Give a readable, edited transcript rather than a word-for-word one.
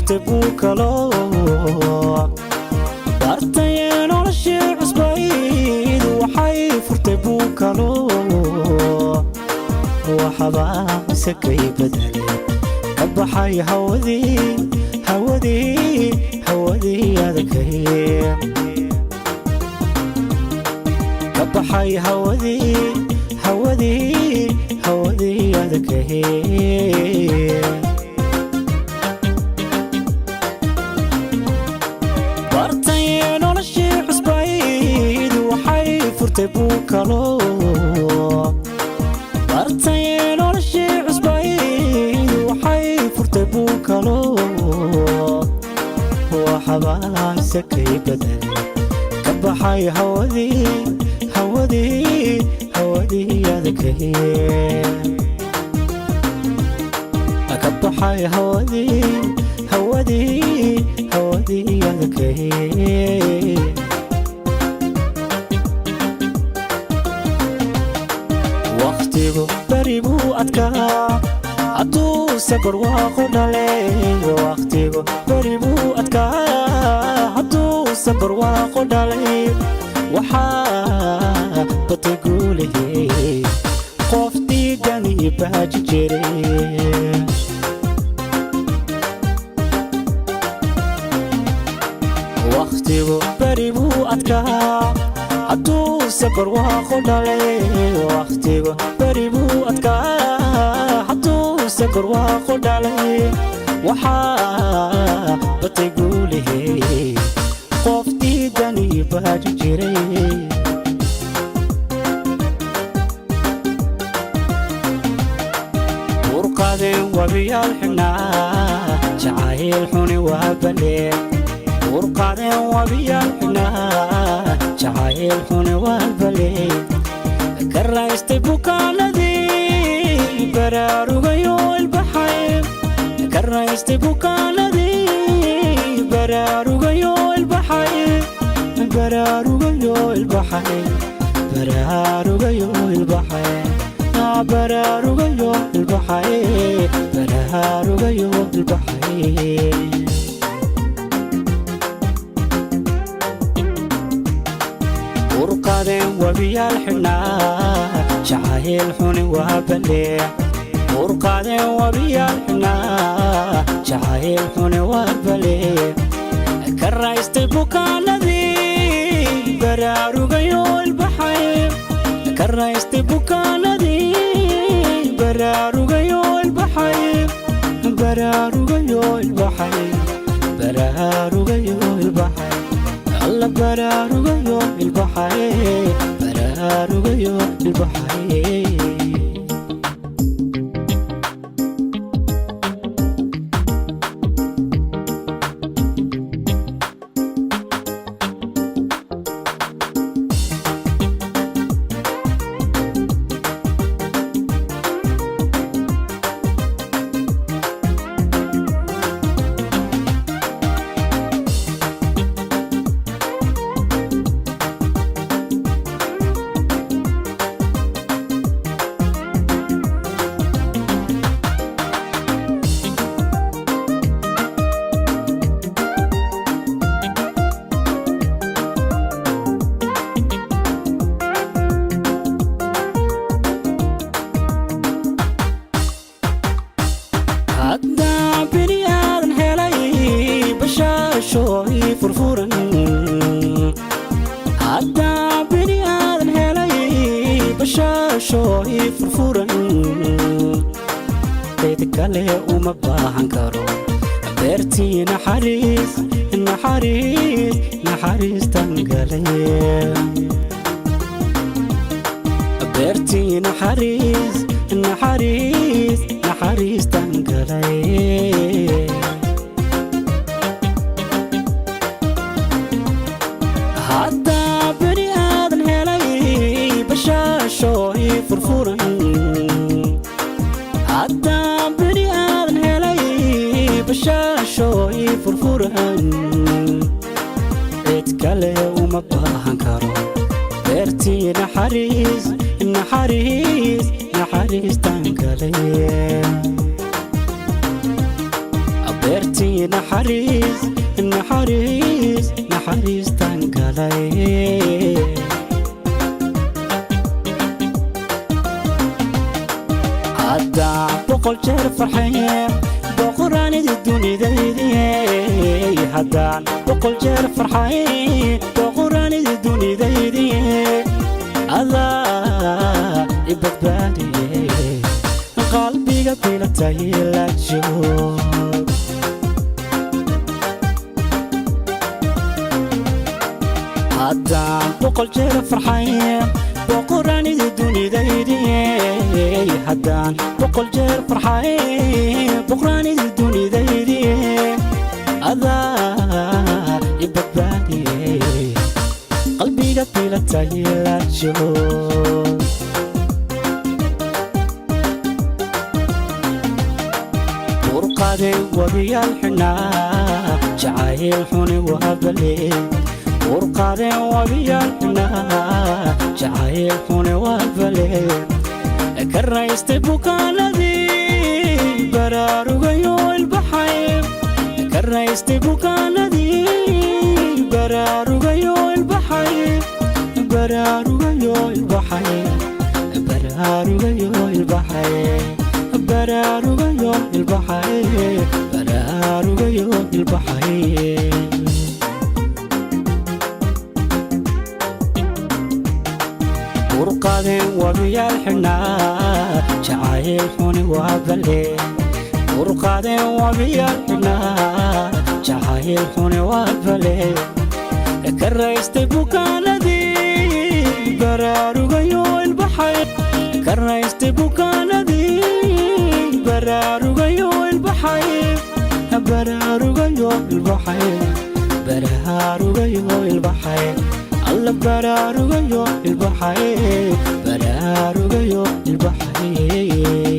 Furtay buu kalo bartayee noloshii cusbayd, waxay furtay buu kalo. Waxbaa isakay bedelay, ka baxay hawadii, hawadii, hawadii adkay, ka baxay hawadii, hawadii, hawadii adkay. Bartayee noloshii cusbayd, waxay furtay buu kalo. Bartayee noloshii cusbayd, waxay furtay buu kalo. Waxbaa isakay bedelay, ka baxay hawadii, hawadii, hawadii adkay, ka baxay hawadii, hawadii, hawadii adkay. Wakhtigu beri buu adkaa hadduuse barwaaqo dhalay. Wakhtigu beri buu adkaa hadduuse barwaaqo dhalay. Waxaa batay guulihii qof diidani baaji jiray. Wakhtigu beri buu adkaa hadduuse barwaaqo dhalay. Wakhtigu beri buu adkaa hadduuse barwaaqo dhalay. Waxaa batay guulihii qof diidani baaji jiray. Burqadeen wabiyaal xidhnaa, jacayl xuni waa balee. Burqadeen wabiyaal xidhnaa, jacayl xuni waa balee. Ka raystay bukaanadii, baraarugayo ilbaxay. Ka raystay bukaanadii, baraarugayo ilbaxay, baraarugayo ilbaxay, baraarugayo ilbaxay, baraarugayo ilbaxay, baraarugayo ilbaxay. Burqadeen wabiyaal xidhnaa, jacayl xuni waa balee. Burqadeen wabiyaal xidhnaa, jacayl xuni waa balee. Ka raystay bukaanadii, baraarugayo ilbaxay. Ka raystay bukaanadii, baraarugayo ilbaxay, baraarugayo ilbaxay, baraarugayo ilbaxay, alla baraarugayo ilbaxay, baraarugayo ilbaxay. Haddaan bini aadan helay bashaashooy furfuran, haddaan bini aadan helay bashaashooy furfuran, cid kale uma baahan karo. Beertii naxariis, naxariis, naxariistan galay. Beertii naxariis, naxariis, naxariistan galay. Haddaa beri aadan helay bashaashooy furfuran, haddaa beri aadan helay bashaashooy furfuran, cid kale uma baahan karo. Beertii naxariis, naxariis, naxariistan galay. Beertii naxariis, naxariis, naxariistan galay. Haddaan 100 jeer farxaye, boqoraanidi dunidaydiye. Haddaan 100 jeer farxaye, boqoraanidi dunidaydiye. Adaa i badbaadiye, qalbiga bilatay la joog. Haddaan 100 jeer farxaye, boqoraanidi dunidaydiye. Haddaan 100 jeer farxaye, boqoraanidi dunidaydiye. Adaa i badbaadiye, qalbiga bilatay la joog. Burqade wabiyaal xidhnaa, jacayl xuni waa bale. Burqade wabiyaal xidhnaa, jacayl xuni waa bale. Ka raystay bukaanadii, baraarugayo ilbaxay. Ka raystay bukaanadii, baraarugayo ilbaxay, baraarugayo ilbaxay, baraarugayo ilbaxay, baraarugayo ilbaxay, baraarugayo ilbaxay. Burqadeen wabiyaal xidhnaa, jacayl xuni waa bale. Burqadeen wabiyaal xidhnaa, jacayl xuni waa bale. Ka raystay bukaanadii, baraarugayo ilbaxay. Ka raystay bukaanadii, baraarugayo ilbaxay, baraarugayo ilbaxay, baraarugayo ilbaxay. Alla baraarugayo ilbaxay, baraarugayo ilbaxay.